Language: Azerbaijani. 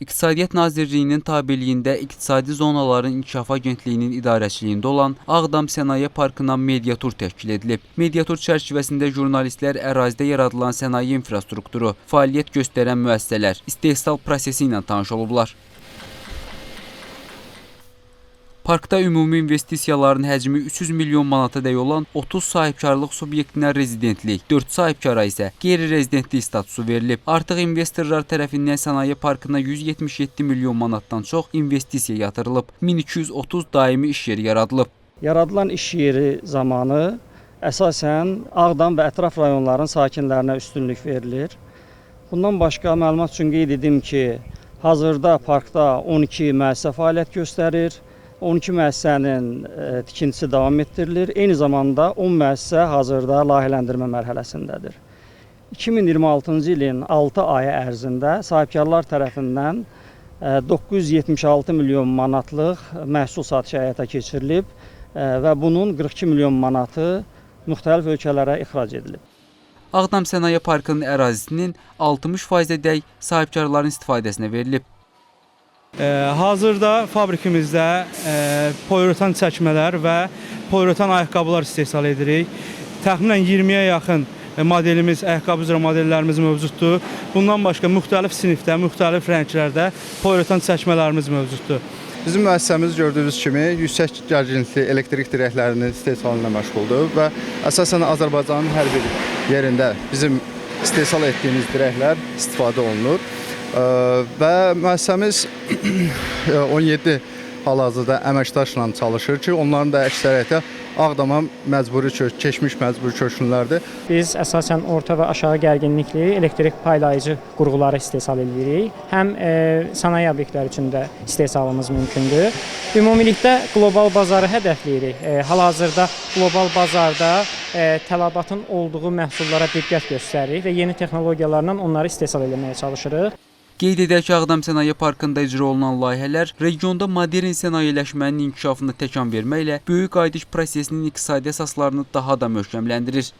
İqtisadiyyat Nazirliyinin tabeliyində İqtisadi Zonaların İnkişaf Agentliyinin idarəçiliyində olan Ağdam Sənaye Parkına mediatur təşkil edilib. Mediatur çərçivəsində jurnalistlər ərazidə yaradılan sənaye infrastrukturu, fəaliyyət göstərən müəssisələr, istehsal prosesi ilə tanış olublar. Parkda ümumi investisiyaların həcmi 300 milyon manata dək olan 30 sahibkarlıq subyektinə rezidentlik, 4 sahibkara isə qeyri-rezidentlik statusu verilib. Artıq investorlar tərəfindən sənaye parkına 177 milyon manatdan çox investisiya yatırılıb. 1230 daimi iş yeri yaradılıb. Yaradılan iş yeri zamanı əsasən Ağdam və ətraf rayonların sakinlərinə üstünlük verilir. Bundan başqa məlumat üçün qeyd edim ki, hazırda parkda 12 müəssisə fəaliyyət göstərir. 12 müəssisənin tikintisi davam etdirilir. Eyni zamanda 10 müəssisə hazırda layihələndirmə mərhələsindədir. 2026-cı ilin 6 ayı ərzində sahibkarlar tərəfindən 976 milyon manatlıq məhsul satışı həyata keçirilib və bunun 42 milyon manatı müxtəlif ölkələrə ixrac edilib. Ağdam Sənaye Parkının ərazisinin 60%-ə dək sahibkarların istifadəsinə verilib. Hazırda fabrikimizdə poliuretan çəkmələr və poliuretan ayaqqabılar istehsal edirik. Təxminən 20-yə yaxın modelimiz, ayaqqabı üzrə modellərimiz mövcuddur. Bundan başqa müxtəlif sinifdə, müxtəlif rənglərdə poliuretan çəkmələrimiz mövcuddur. Bizim müəssisəmiz gördüyünüz kimi yüksək gərginlikli elektrik dirəklərinin istehsalına məşğuldur və əsasən Azərbaycanın hər bir yerində bizim istehsal etdiyimiz dirəklər istifadə olunur. Və müəssisəmiz 17 hal-hazırda əməkdaşla çalışır ki, onların da əksəriyyəti Ağdama məcburi köç, keçmiş məcburi köçkünlərdir. Biz əsasən orta və aşağı gərginlikli elektrik paylayıcı qurğuları istehsal edirik. Həm sənaye obyektləri üçün də istehsalımız mümkündür. Ümumilikdə qlobal bazarı hədəfləyirik. Hal-hazırda qlobal bazarda tələbatın olduğu məhsullara diqqət göstəririk və yeni texnologiyalarla onları istehsal etməyə çalışırıq. Qeyd edək ki, Ağdam Sənaye Parkında icra olunan layihələr regionda modern sənayeləşmənin inkişafına təkan verməklə böyük qayıdış prosesinin iqtisadi əsaslarını daha da möhkəmləndirir.